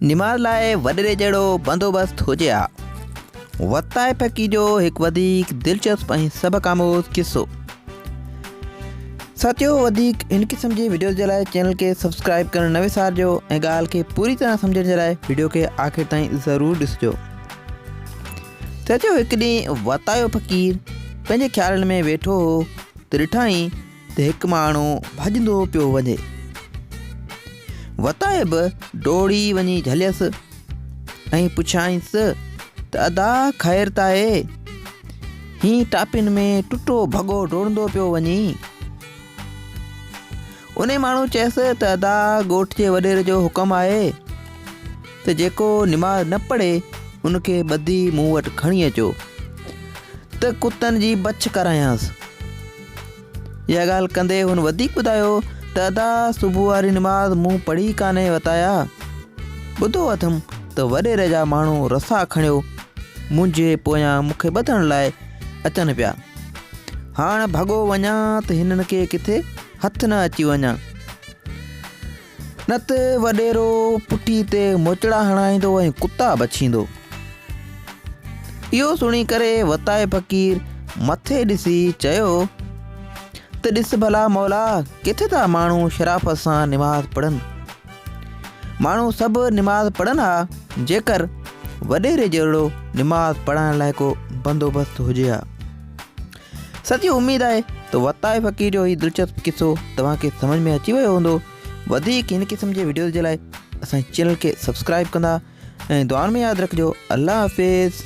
نماز لاء وڏيري جهڙو بندوبست هجي ها. وتائي ڦڪي جو هڪ وڌيڪ دلچسپ ۽ سبق آموز قصو. ساٿيو وڌيڪ هن قسم جي وڊيوز جي لاء چينل کي سبسڪرائب ڪرڻ نه وسارجو ۽ ڳالهه کي پوري طرح سمجهڻ جي لاء وڊيو کي آخر تائين ضرور ڏسجو. ساٿيو هڪ ڏينهن وتايو فقير پنهنجي خيالن ۾ ويٺو هو ته ڏٺائين ته هڪ ماڻهو ڀڄندو پيو وڃي. وتائي به ڊوڙي وڃي جهليس ۽ پڇيائينس ته ادا خير ته آهي؟ هي ٽاپين ۾ ٽٽو ڀڳو ڊوڙندو پيو وڃين. انهي ماڻهو چيس ته ادا ڳوٺ جي وڏيري جو حڪم آهي ته جيڪو نماز نه پڙهي ان کي ٻڌي مون وٽ کڻي اچو ته ڪتن جي بڇ ڪرايانس. اها ڳالهه ڪندي هن وڌيڪ ٻڌايو ته ادا صبح واري نماز مون پڙهي ڪانهي وتايا. ٻڌو اٿم ته وڏيري جا ماڻهو رسا کڻيو منهنجي پويان مون کي ٻڌڻ لاء اچن پيا. هاڻ ڀڳو وڃان ته هنن کي ڪٿي هٿ نه اچي وڃان. نه ته وڏيرو پٺي تي موچڙا هڻائيندو ۽ ڪتا بڇيندو. اهو سڻي ڪري وتائي فقير مٿي ڏسي چيو ته ڏس ڀلا مولا ڪٿي ٿا ماڻهو شرافت سان نماز پڙهن. ماڻهو سڀ نماز پڙهن ها جيڪر وڏيري جهڙو نماز پڙهائڻ لاء ڪو بندوبست هجي ها. سچي اميد آهي ته وتائي فقير جو هي دلچسپ قصو توهان کي سمجهه ۾ اچي ويو هوندو. وڌيڪ هن قسم جي وڊيوز جي لاء اسان جي چينل کي سبسڪرائب ڪندا ۽ دعائن ۾ ياد رکجو. الله حافظ.